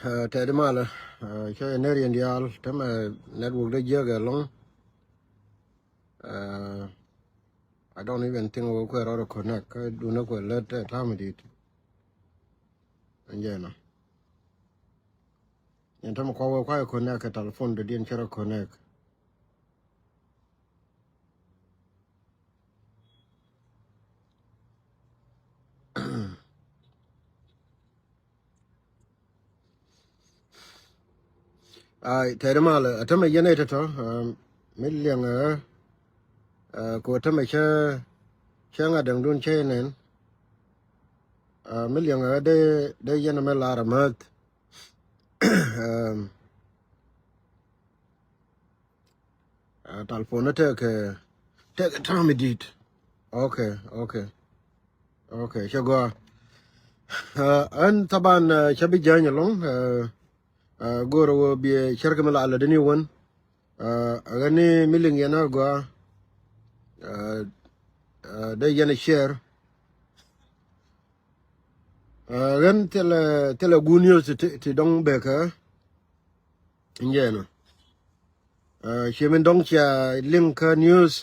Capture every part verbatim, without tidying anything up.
Tɛt malä cä yɛ ner yɛn diaal tämɛ network dee jiäk ɛlɔ̱ŋ. I don't even think wä kuɛ rɔɔdɛ connect kä dunä kuɛ lät ɛ ta̱a̱ mi di̱i̱t. Ɛn jɛ nɔ yɛn tämɛ kua̱ wä kua̱ yɛ connect kɛ telephone dee diɛn cä rɔ connect. Ai tɛri malä a tämɛ yɛn ɛ tɔtɔ mi liɛŋ ɛ kɛ wä tämɛ cä cä ŋa̱t däŋdun cä yɛ nɛn. Mi liɛŋ ɛ dee dee yɛn ɛmɛ lar amäth. Talpon ni tekɛ tekɛ ta̱a̱ mi di̱i̱t. Okay, okay, okay, cɛ gɔaa. Ɛn thaban cä bi jäny ɛlɔ̱ŋ. Go̱o̱rä wä biɛ cärkɛ mi la lätdä ni wän. Ɛ ɣän ni mi liŋ yɛn a gɔaa. Dee yɛn a share. Ɣän thilɛ thilɛ good news ti dɔ̱ŋ bekä. Njɛɛnɔ. Ciɛ min dɔ̱ŋ cia liŋ kä news.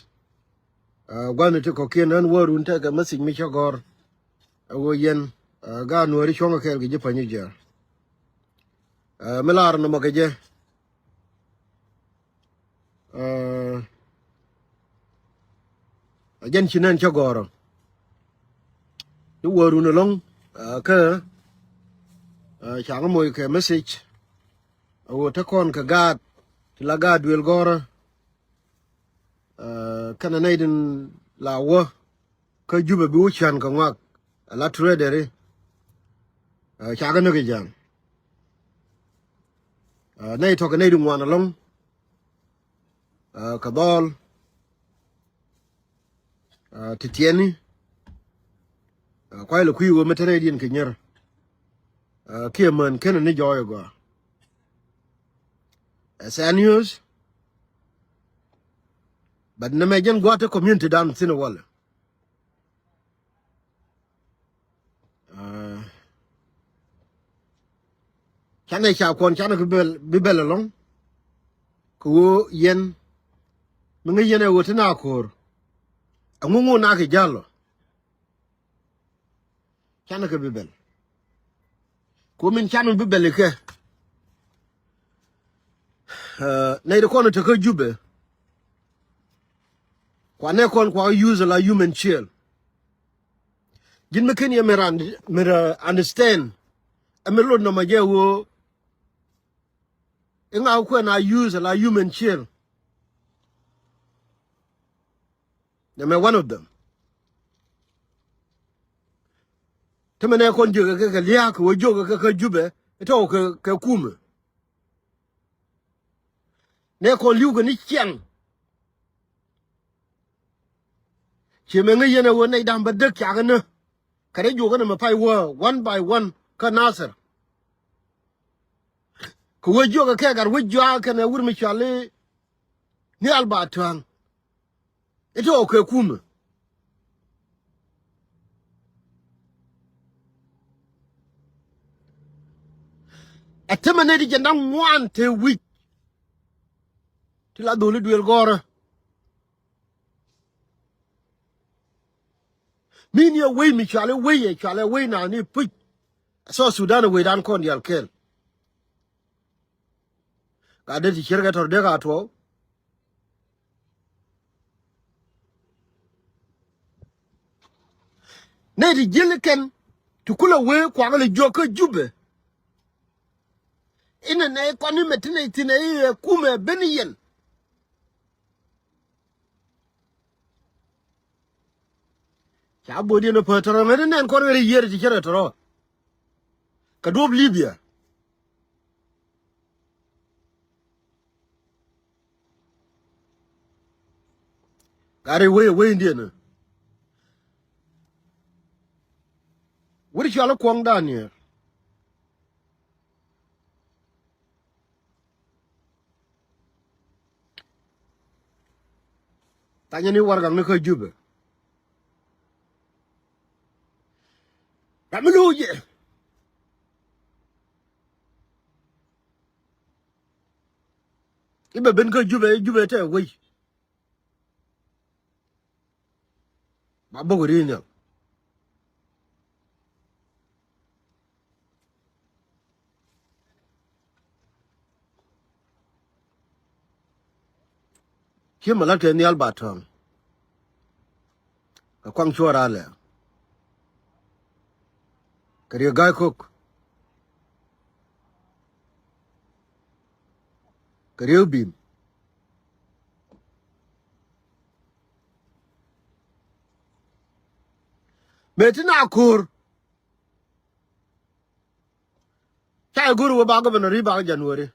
Gua̱n ti kɔ̱kiɛn ɣän wä run tekɛ message mi cä gɔ̱r. A wä yɛn gaat nuääri cuɔ̱ŋ kɛɛl kɛ ji̱ pa̱ny jiɛɛr. Mi lar nɔmɔ kɛ jɛ. A jɛn ci nɛn cä gɔ̱rä. Ti wä run ɛlɔ̱ŋ kä ca ŋä moc kɛ message. A wä te kɔn kɛ gaat ti la gaat duël gɔ̱rä. Kɛnɛ nɛy din la wä kä Jubɛ bi wä cän kɛ ŋɔak a la turedɛri. Ca kɛ näk i̱ ja̱a̱ŋ. Nɛy tɔ̱ kɛ nɛy din ŋuan ɛlɔ̱ŋ. Kɛ dhɔl ti tiɛni. Kuay lɛ kui̱ wä mi te nɛy diɛn kɛ nyier. Kiɛ män kenɛ ni jɔɔy ɛ gɔaa. Ɛ sad news. But nɛmɛ jɛn gua̱a̱th te community dan thi̱n walɛ. Canɛ ca kuɔn canɛ bi bɛl ɛlɔ̱ŋ. Kɛ ɣöö yɛn mi ŋäc yɛn ɛ ɣöö ti na ko̱o̱r. Ɛŋu ŋu nak i̱ ja̱l ɔ. Canɛ kɛ bi bɛl. Ku min canɛ bi bɛl ikɛ. Nɛy ti kɔn tekä Jubɛ. Kua nɛ kɔn kua use la human shield. Ji̱n mi ken yɛ mi understand. Ɛ mi lot nɔmɔ jɛ ɣöö iŋa kuɛ na use la human shield. Nɛ mɛ one of them. Te mɛ nɛ kɔn jiök kɛ kɛ lia̱a̱k kɛ wä jiök kɛ kɛ Jubɛ itɔ kɛ kɛ kumɛ. Nɛ kɔn li̱w kɛ ni ciɛŋ. Ciɛ mɛ ŋäc yɛn ɛ ɣöö nɛy da̱ŋ bä däk cakɛ nä. Kɛ rɛ juɔkä nɛ mɛ pay wä one by one kä Nasir. Kɛ wä jiɔkä kɛ gat wä juakä kɛnɛ wur mi cuali. Nhial ba tua̱a̱ŋ. Itɔ kɛ kumɛ. Ɛ tämɛ nɛy ti jɛn da̱ŋ ŋuan te wi̱c. Ti la dholi duël gɔ̱rä. Mi ni ɛ wec mi cuali wec ɛ cuali wec na ni puc. Ɛ South Sudan ɛ wecdan kɔn diaal kɛɛl. Ka dee ti cier kɛ tɔr dee ka tuɔɔk. Nɛy ti ji̱l kɛn ti kulɛ wee kuakä lɛ jiɔk kä Jubɛ. Inɛ nɛ kɔn imɛ ti nɛy thin ɛ i̱ ɛ kumɛ ben yɛn. Ca bo̱o̱diɛn ɛ pää tɔrɔ ŋäni nɛn kɔn ɣɛr i̱ yiër ti cärɛ tɔrɔ. Kɛ duɔ̱p Libya. Gari wei wei ndiɛn. Wur cual kuɔŋ Daniel. Tanyɛ ni warɛgak ni kä Jubɛ. Ram mi lo̱o̱ jɛ. I̱ bɛ ben kä Jubɛ, Jubɛ tɛ wec. Ba bok ri nhial. Ci mi lat kɛ nhial ba tɔ̱ɔ̱ŋ. Kɛ kuaŋ cuɔr a lɛ kɛ riek ga̱a̱c kok. Kɛ riek bi̱i̱m. Mëë ti na ko̱r. Ca yɛ go̱r wee ba governor i̱ ba January.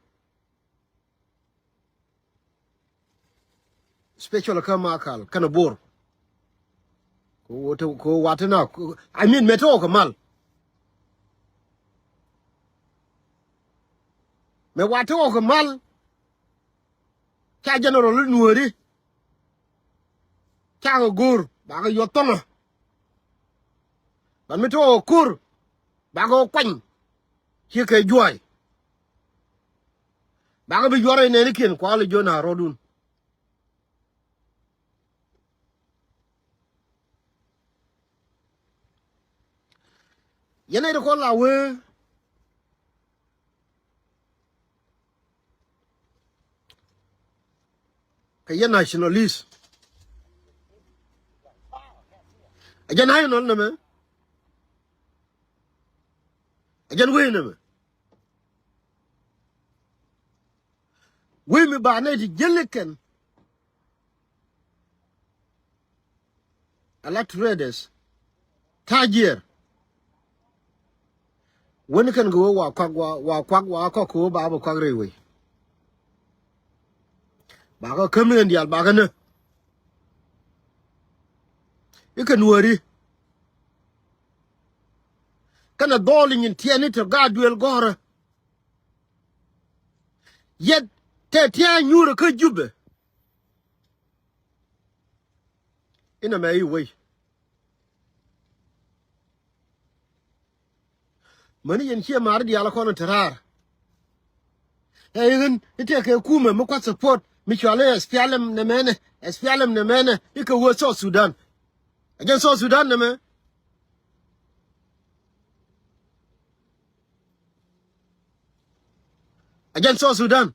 Special kä Makal kɛnɛ Bor. Ko wate ko wate na, I mean, mɛ te wä kɛ mal. Mɛ wate wä kɛ mal. Ca general i̱ Nuɔri. Ca kɛ go̱r ba kɛ yuɔth thɔnɔ. Ban mi te wä kɛ ko̱r ba kɛ wä kuany. Ci kɛ jua̱a̱y. Bakɛ bi juɔrɛ nɛɛnikiɛn kuali jiön a rɔɔdun. Yɛn ɛ ti kɔn la wee. Kɛ yɛn nationalist. Ɛ jɛn national nɛmɛ. Ɛ jɛn wee nɛmɛ. Wee mi ba nɛy ti jiälikɛn. Ala traders. Tajier. Wen kɛn kɛ wee wa kuak wa, wa kuak wa kɔk kɛ wee ba bɛ kuak rɛy wei. Ba kɛ käm ni kɛn diaal ba kɛ nä. I̱ kɛ Nuɔri. Kɛnɛ dhɔɔl nyin tiɛɛni te gaat duëël gɔ̱rä. Yɛt tɛ tia̱a̱ nyuurä kä Jubɛ. Inɛ mɛ i̱ wei. Mäni yɛn ciɛ maari diaal kɔn te raar. Ɛ i̱ ɣän i̱ tɛkɛ kumɛ mi kuath support mi cuali S P L M nɛ mɛnɛ, S P L M nɛ mɛnɛ i̱ kɛ wee South Sudan. Ɛ jɛn South Sudan nɛ mɛ. Ɛ jɛn South Sudan.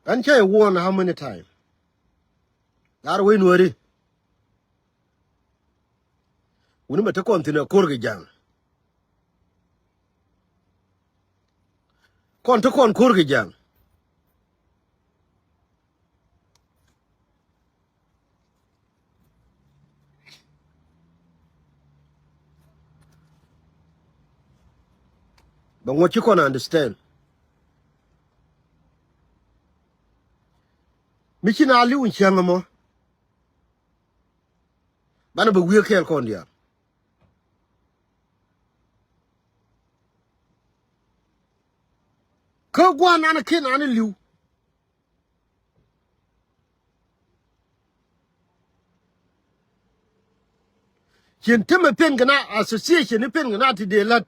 Ɛn cä yɛ warn how many time? Lar wec Nuɔri. Wuni mɛ te kɔn thi̱n ɛ ko̱r kɛ ja̱a̱ŋ. Kɔn te kɔn ko̱r kɛ ja̱a̱ŋ. Bɛ ŋuɔ̱t ci kɔn understand. Mi ci na li̱w in cäŋ ɛmɔ. Banɛ bɛ wiee kɛɛl kɔn diaal. Kä gua̱n an ken an li̱w. Cien temɛ pen kɛ na association ni pen kɛ na ti dee lat.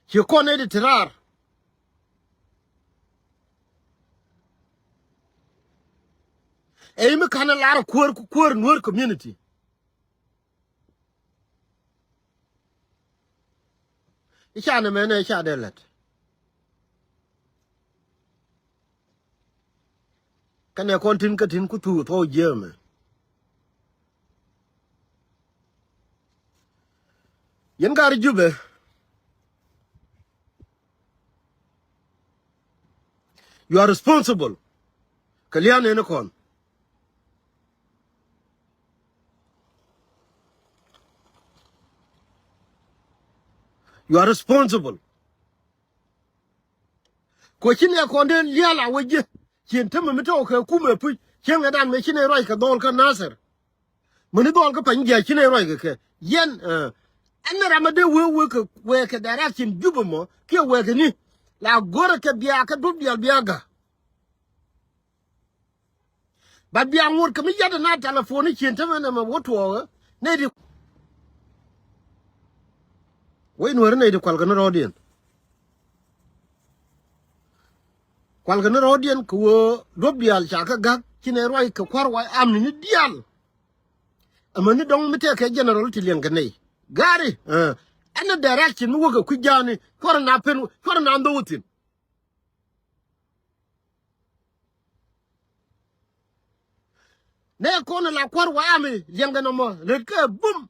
Ci kɔn ɛ di ti raar. Ɛ yi mi ka̱n ɛ lar kuäär kuäär Nuer community. I̱ ca nɛ mɛnɛ i̱ ca dee lät. Kɛnɛ kɔn tin kä tin ku thuu thuɔɔk jiäämɛ. Yɛn gar Jubɛ. You are responsible. Kɛ lian ni kɔn. You are responsible. Kɛ ci nɛ kɔn dee lial a wä ji̱. Cien tämɛ mi tɔk kɛ kumɛ puc. Cieŋɛ dan mɛ ci nɛ ruac kɛ dhɔl kä Nasir. Mäni dhɔl kä pany jiac ci nɛ ruac kɛ kɛ. Yɛn, eh, Ɛn ni ram mi dee wee wee kɛ, wee kɛ direction Jubɛ mɔ kiɛ wee kɛ ni la go̱rɛ kɛ bia kɛ dup dial bia ga̱. Ba bia ŋot kɛ mi yat na telephone ni cien tämɛ nɛ mɛ wä tuɔɔkä. Nɛy di wec Nuäri, nɛy di kual kɛ ni rɔɔdiɛn. Kual kɛ ni rɔɔdiɛn kɛ wee duɔ̱p diaal ca kɛ ga̱k ci nɛ ruac kɛ kua̱r wa amni ni diaal. Ɛmɛ ni dɔ̱ŋ mi tɛk kɛ general ti liɛŋ kɛ nɛy gari. Ɛn ni direction mi wä kɛ kui̱ ja̱a̱ni cuɔr na pen cuɔr na ndho̱w thi̱n. Nɛ kɔn la kua̱r wa ami liɛŋkɛ nɔmɔ lät kɛ bum.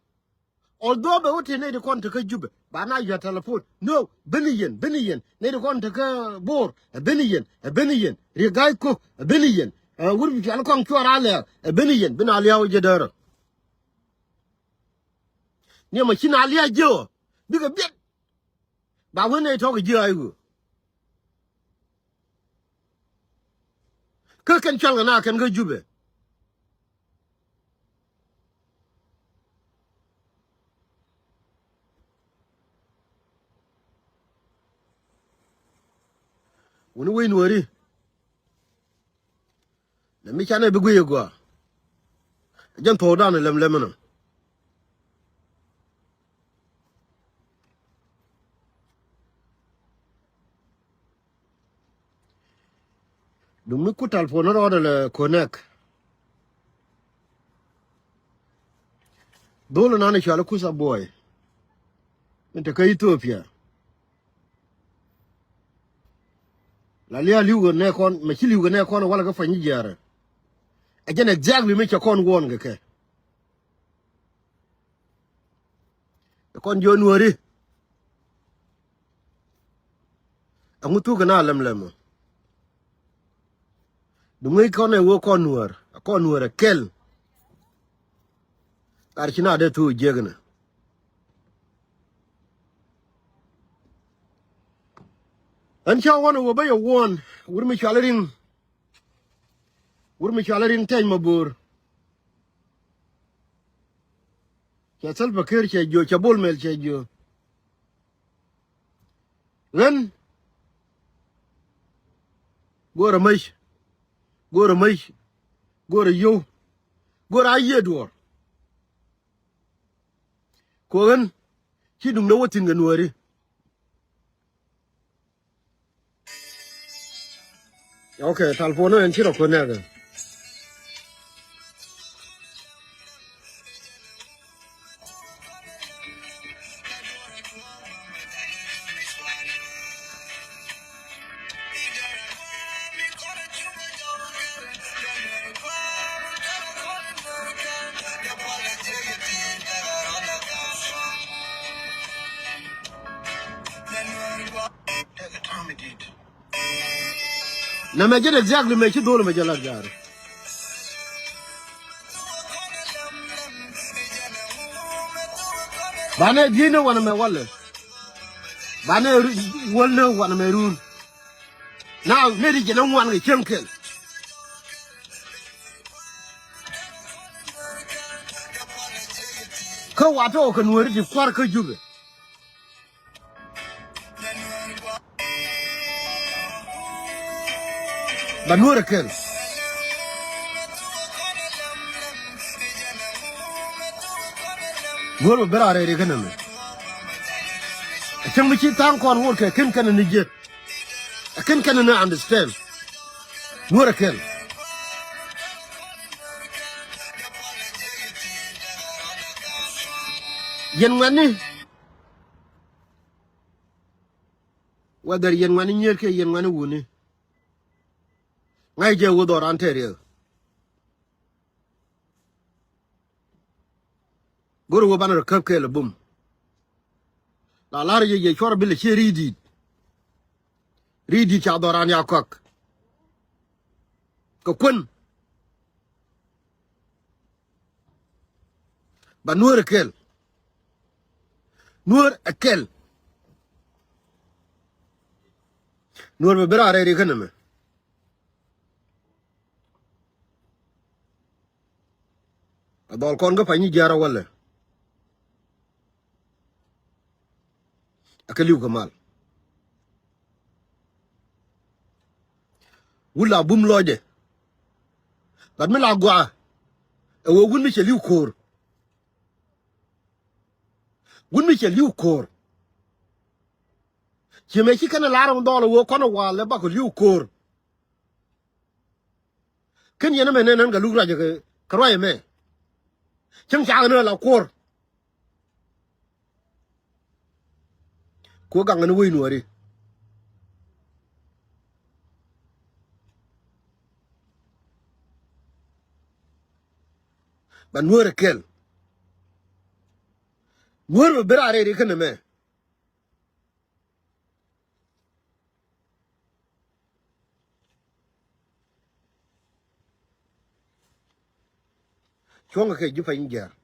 Although bɛ wä ti nɛy ti kɔn tekä Jubɛ ba na yua̱t telephone. No, beni yɛn, beni yɛn. Nɛy ti kɔn tekä Bor, ɛ beni yɛn, ɛ beni yɛn. Riek Gai Kok, ɛ beni yɛn. Ɛ wur bi pial kɔŋ cuɔr a lɛɛr, ɛ beni yɛn. Bi na liaw jɛ därä. Ni ɛmɔ ci na lia̱a̱ ji̱ ɔ bikɛ biɛt. Ba wen nɛy tɔ̱ kɛ ji̱ a i̱ ɣöö kä kɛn cual kɛ na kɛn kä Jubɛ. Wuni wec Nuäri. Lɛ mi canɛ bi guiy ɛ gɔaa. Jɛn thuɔɔkdan ɛ lɛm lɛm ɛnɔ. Duŋ mi kut telephone ni rɔɔdɛ lɛ connect. Dhol nan i̱ cual i̱ Kuth Abuɔy. Min te kä Ethiopia. La lia̱a̱ li̱w kɛ nɛ kɔn mɛ ci li̱w kɛ nɛ kɔn walɛ kä pany jiɛɛrɛ. Ɛ jɛn exactly mi cɛ kɔn wuɔn kɛ kɛ. Ɛ kɔn jiɔ Nuäri. Ɛŋu thuk kɛ na lɛm lɛm ɔ. Duŋ ŋäc kɔn ɛ wee kɔn Nuäär, ɛ kɔn Nuäär ɛ kɛl. Kar ci na dee thuk jiäk ɛnɛ. Ɛn cä wän ɛ wee bä yɛ wuɔn wur mi cual riŋ. Wur mi cual riŋ tɛc ma bo̱o̱r. Cɛ Salva Kiir cɛ jiö, cɛ Bol Mel cɛ jiö. Ɣän go̱o̱rä mäc, go̱o̱rä mäc, go̱o̱rä yio̱w, go̱o̱rä a yiëë duɔ̱ɔ̱r. Kɛ ɣän ci duŋdä wä thi̱n kɛ Nuääri. Ok, telephone ɛn ci rɔ kön nɛɛkɛ. Nɛ mɛ jɛn exactly mɛ ci dhol mɛ jɛ lat jaari. Banɛ bi̱i̱n ni wanɛ mɛ walɛ. Banɛ wäl ni wanɛ mɛ run. Now nɛ di jɛn ŋuan kɛ cieŋ kɛl. Kä watɔ kɛ Nuääri ti kuar kä Jubɛ. Ba Nuäär ɛ kɛl. Nuäär bɛ ben a rɛy ri kä nɛmɛ. Ɛ cäŋ mi ci tha̱a̱ŋ kɔn ŋot kɛ ken kɛn ni jiɛ. Ɛ ken kɛn ni understand. Nuäär ɛ kɛl. Yɛn ŋuɛ̈tni. Whether yɛn ŋuɛ̈tni nyier kiɛ yɛn ŋuɛ̈tni wuni. Ŋa̱c jɛ wä dhɔran tɛriɛ. Go̱r wä banɛ rɔ käp kɛɛl ɛ bum. La lar yɛ yɛ cuɔr bil ɛ ciɛ ri̱i̱di̱t. Ri̱i̱di̱t ca dhɔran ya kɔak. Kɛ kuän. Ba Nuäär ɛ kɛl. Nuäär ɛ kɛl. Nuäär bɛ ben a rɛy ri kä nɛmɛ. A dhɔl kɔn kä pany ni jiaar a walɛ. Ɛ kɛ li̱w kɛ mal. Wut la bum lɔcdɛ. Gat mi la gɔaa ɛ ɣöö wut mi cɛ li̱w ko̱o̱r. Wut mi cɛ li̱w ko̱o̱r. Ciɛ mɛ ci kɛn ɛ la̱r ɛmɛ dhɔl ɛ ɣöö kɔn ɛ wa̱a̱ lɛ bakɔ li̱w ko̱o̱r. Ken yɛn ɛmɛ nɛn ɣän kɛ luk ruac kɛ ruac ɛmɛ. Cäŋ cakɛ ni ɣä la kuɔr. Kuɔ gaŋ ni wec nuɔri. Ba nuɔr ɛ kɛl. Nuɔr bɛ ben a rɛy ri ken ɛmɛ. Cuɔ̱ŋ kɛ ji̱ pany jiaar.